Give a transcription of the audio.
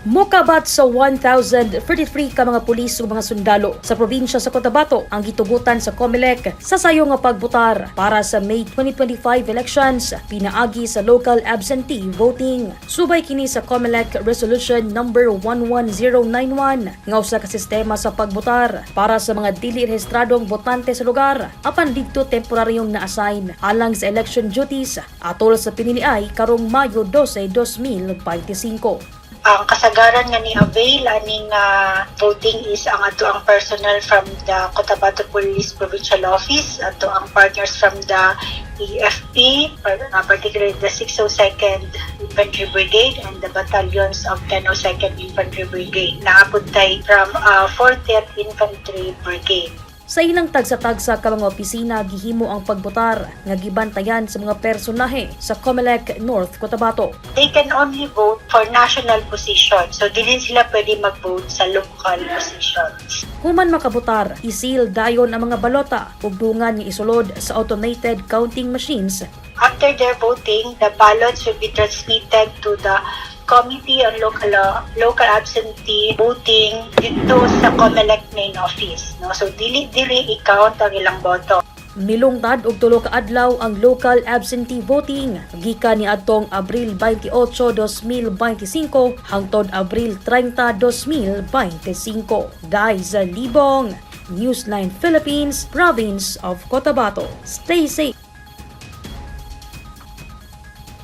Mokabat sa 1,033 ka mga pulis ug mga sundalo sa probinsya sa Cotabato ang gitugutan sa COMELEC sa sayo nga pagbutar para sa May 2025 elections pinaagi sa local absentee voting. Subay kini sa COMELEC Resolution number 11091 nga usa ka sistema sa pagbutar para sa mga dili rehistradong botante sa lugar apan didto temporaryong na-assign alang sa election duties atol sa piniliay karong Mayo 12, 2025. Ang kasagaran nga ni avail aning voting is ang ato ang personnel from the Cotabato Police Provincial Office, ato ang partners from the AFP, particularly the 602nd Infantry Brigade and the battalions of 1002nd Infantry Brigade. Naa pod tay from 40th Infantry Brigade. Sa ilang tagsa-tagsa ka mga opisina gihimo ang pagbotar nga gibantayan sa mga personahe sa COMELEC North Cotabato. They can only vote for national position. So, dili sila pwede mag-vote sa local positions. Human makabotar, i-seal dayon ang mga balota ug dungan nga isulod sa automated counting machines. After their voting, the ballots will be transmitted to the Committee on Local Absentee Voting dito sa COMELEC main office. No? So, dili diri i-count ang ilang boto. Milungtad og 3 ka adlaw ang local absentee voting gikan niadtong Abril 28, 2025 hangtod Abril 30, 2025. Daiza Libong, Newsline Philippines, Province of Cotabato. Stay safe.